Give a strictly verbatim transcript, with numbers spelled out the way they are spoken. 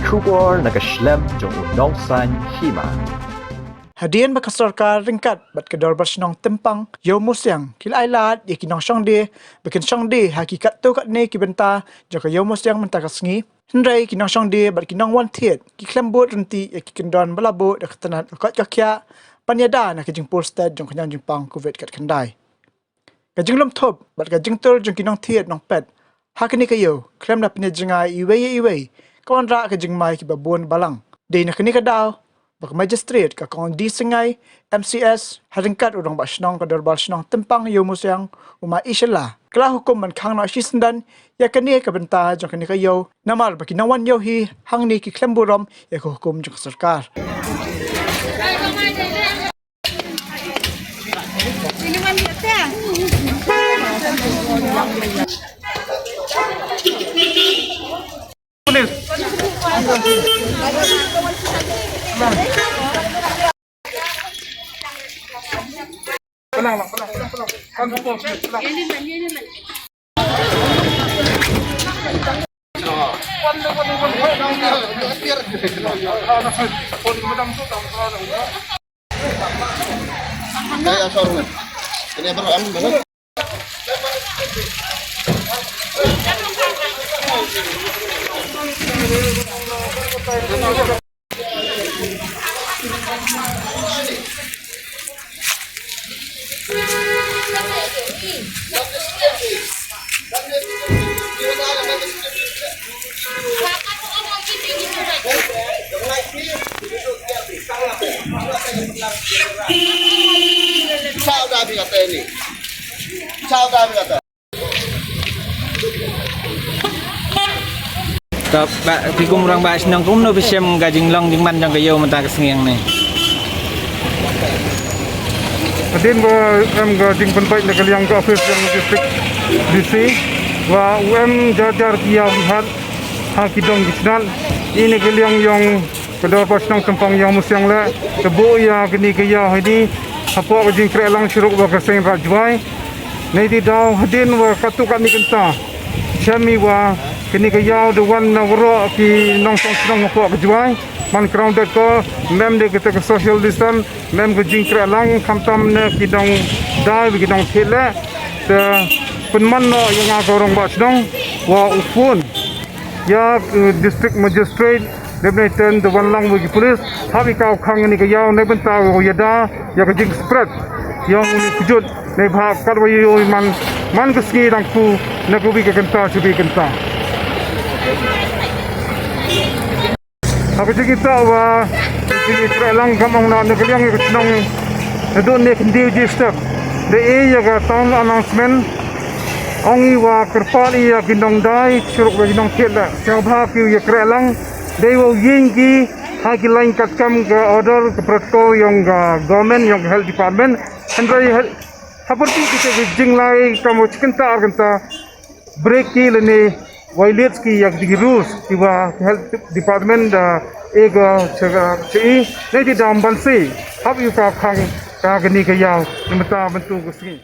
Khubor na ka shlem jong u nongsan hima. Hadien ba ka sorkar ryngkat bad ka dorbar shnong Tympang Ïew Musiang ki la ai lad ïa ki nongshong die ba kin shong die ha ki katto katne ki bynta jong ka Ïew Musiang mynta ka sngi. Hynrei ki nongshong die bad ki nongwan thied ki khlem bud ryntih ïa ki kyndon ba la buh da ka tnat ka koit ka khiah ban ïada na ka jingpur stet jong ka ñiang jingpang covid khatkhyndai. Ka jinglum thup bad ka jingtur jong ki nongthied nongpet ha kane ka ïew khlem da pynïajngai iwei ïa iwei ka wanrah ka jingmai kiba bun balang. Dei na kane ka daw ba ka magistrate ka Kong D. Syngai, M C S, ha ryngkat u rangbah shnong ka dorbar shnong Tympang Ïew Musiang, u Ma Ishela, ka la hukum ban khang noh shisyndon ïa kane ka bynta jong kane ka ïew namar ba ki nongwan ïew hi hangne ki khlem burom ïa ka hukum jong ka sorkar. Chao da bi kata ni. Chao da bi kata. Ka ba ki kum rangbah shnong kumno phi shem ka jinglong jingman jong ka ïew mynta ka sngi hangne? Hadien ba em ka jingpynbeit na ka liang ka office jong district D C, wa u em jar jar ki ïew ki hat ha ki dong ki chnat, ine ka liang jong ka dorbar shnong Tympang Ïew Musiang le, te buh ïa kane ka ïew hi ni hapoh ka jingkrehlang shuh ruh wa ka seng Raid Jwai. Nei ti daw hadien wa katto katne kynta, shem i wa kane ka ïew da wan na waroh ki nongshong shnong hapoh ka Jwai, man grounded ko, mem de kata ka social distance, mem ka jingkrehlang, khamtam ne ki nongdai wa ki nongthied le, te pynman noh ïa nga ka rangbah shnong wa u phone ïa, eh, district magistrate, dep nai ten da wan lang wa ki police, hap i kaw khang ïa kane ka ïew, na bynta wa ïada ïa ka jingspread ïa une u kjut, na bha kat wa ïoh man, man ka sngi dang ku, na ka wi ka kynta, shu wi kynta. Ha ka jingïathuh wa ka jingïakren lang kam ong na, na ka liang ïa ka chnong, na dun ne khyndiat ji step da e ïa ka town announcement, ong i wa kyrpad ïa ki nongdai shuh ruh wa ki nongthied la, sngewbha ki ïakren lang, dei wa u ïeng ki ha ki lain katkam ka order ka protocol yong ka government, yong ka health department. Hynrei ha, ha pyrthei kita ki jinglai kam wa chi kynta ar kynta, break ki lane violate ki ïa ki rules ki wa health department da e ka cha, cha i, ne ti dam ban si hap ïa ka khang ka kani ka ïaw na mynta mynta ka sngi.